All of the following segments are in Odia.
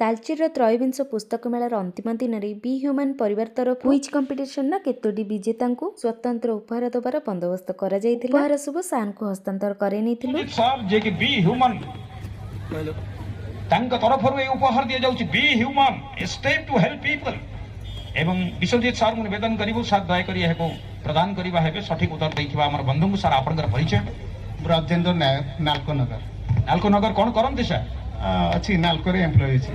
ତାଲଚେରର ତ୍ରୟୋବିଂଶ ପୁସ୍ତକ ମେଳାର ଅନ୍ତିମ ଦିନରେ ବି ହ୍ୟୁମାନ୍ ପରିବାର ତରଫରୁ କୁଇଜ୍ କମ୍ପିଟିସନର କେତୋଟି ବିଜେତାଙ୍କୁ ସ୍ୱତନ୍ତ୍ର ଉପହାର ଦେବାର ବନ୍ଦୋବସ୍ତ କରାଯାଇଥିଲା। ଉପହାର ସବୁ ସାର୍ଙ୍କୁ ହସ୍ତାନ୍ତର କରାଇ ନେଇଥିଲୁ। ସାର୍, ଯିଏକି ବି ହ୍ୟୁମାନ, ତାଙ୍କ ତରଫରୁ ଏହି ଉପହାର ଦିଆଯାଉଛି, Be Human, a step to help people। ଏବଂ ବିଶ୍ୱଜିତ ସାର୍ଙ୍କୁ ନିବେଦନ କରିବୁ, ସାର୍, ଦୟାକରି ଏହାକୁ ପ୍ରଦାନ କରିବା ହେବେ ସଠିକ ଉତ୍ତର ଦେଇଥିବା ଆମର ବନ୍ଧୁଙ୍କୁ। ସାର୍, ଆପଣଙ୍କର ପରିଚୟ? ବ୍ରଜେନ୍ଦ୍ର ନାୟକ, ନାଲକୋ ନଗର। ନାଲକୋ ନଗର। କ'ଣ କରନ୍ତି ସାର୍? ଅଛି, ନାଲକୋରେ ଏମ୍ପ୍ଲୟ ଅଛି।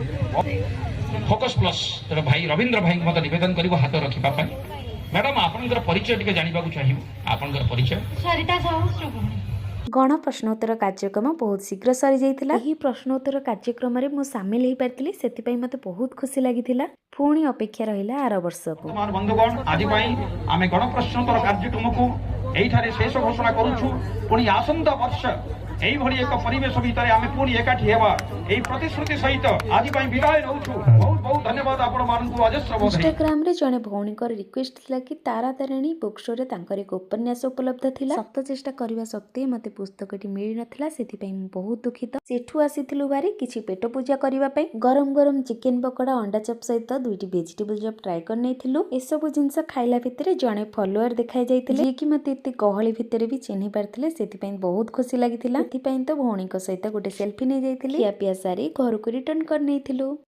ଫୋକସ୍ ପ୍ଲସ୍ ର ଭାଇ ରବୀନ୍ଦ୍ର ଭାଇଙ୍କୁ ମଧ୍ୟ ନିବେଦନ କରିବୁ ହାତ ରଖିବା ପାଇଁ। ମ୍ୟାଡାମ, ଆପଣଙ୍କର ପରିଚୟ ଟିକେ ଜାଣିବାକୁ ଚାହିଁବୁ। ଆପଣଙ୍କର ପରିଚୟ? ସରିତା ସାହୁ, ଶ୍ରୀଭୂମି। ଗଣ ପ୍ରଶ୍ନୋତ୍ତର କାର୍ଯ୍ୟକ୍ରମ ବହୁତ ଶୀଘ୍ର ସରିଯାଇଥିଲା। ଏହି ପ୍ରଶ୍ନୋତ୍ତର କାର୍ଯ୍ୟକ୍ରମରେ ମୁଁ ସାମିଲ ହେଇପାରିଥିଲି, ସେଥିପାଇଁ ମୋତେ ବହୁତ ଖୁସି ଲାଗିଥିଲା। ପୁଣି ଅପେକ୍ଷା ରହିଲା ଆର ବର୍ଷକୁ। ବର୍ତ୍ତମାନ ବନ୍ଧୁଗଣ, ଆଜି ପାଇଁ ଆମେ ଗଣ ପ୍ରଶ୍ନୋତ୍ତର କାର୍ଯ୍ୟକ୍ରମକୁ ଏଇଠାରେ ଶେଷ ଘୋଷଣା କରୁଛୁ। ପୁଣି ଆସନ୍ତା ବର୍ଷ ଏଇଭଳି ଏକ ପରିବେଶ ଭିତରେ ଆମେ ପୁଣି ଏକାଠି ହେବା, ଏହି ପ୍ରତିଶ୍ରୁତି ସହିତ ଆଜି ପାଇଁ ବିଦାୟ ନେଉଛୁ। ବହୁତ ବହୁତ ଧନ୍ୟବାଦ ଆପଣମାନଙ୍କୁ, ଅଜସ୍ର ବଧାଇ। ଇନଷ୍ଟାଗ୍ରାମରେ ଜଣେ ଭଉଣୀଙ୍କର ରିକ୍ୱେଷ୍ଟ ଥିଲା କି ତାରା ତାରିଣୀ ବୁକ୍ ଷ୍ଟୋରରେ ତାଙ୍କର ଏକ ଉପନ୍ୟାସ ଉପଲବ୍ଧ ଥିଲା। ଶତ ଚେଷ୍ଟା କରିବା ସତ୍ତ୍ୱେ ମୋତେ ପୁସ୍ତକଟି ମିଳିନଥିଲା, ସେଥିପାଇଁ ମୁଁ ବହୁତ ଦୁଃଖିତ। ସେଠୁ ଆସିଥିଲୁ ଭାରି କିଛି ପେଟ ପୂଜା କରିବା ପାଇଁ। ଗରମ ଗରମ ଚିକେନ ପକୋଡ଼ା, ଅଣ୍ଡା ଚପ୍ ସହିତ ଦୁଇଟି ଭେଜିଟେବୁଲ ଚପ୍ ଟ୍ରାଏ କରିନେଇଥିଲୁ। ଏସବୁ ଜିନିଷ ଖାଇଲା ଭିତରେ ଜଣେ ଫଲୋଅର ଦେଖାଇ ଯାଇଥିଲେ, ଯିଏକି ମୋତେ ଏତେ ଗହଳି ଭିତରେ ବି ଚିହ୍ନି ପାରିଥିଲେ। ସେଥିପାଇଁ ବହୁତ ଖୁସି ଲାଗିଥିଲା। ସେଥିପାଇଁ ତ ଭଉଣୀଙ୍କ ସହିତ ଗୋଟେ ସେଲ୍ଫି ନେଇଯାଇଥିଲି। ଖିଆପିଆ ସାରି ଘରକୁ ରିଟର୍ନ କରିନେଇଥିଲୁ।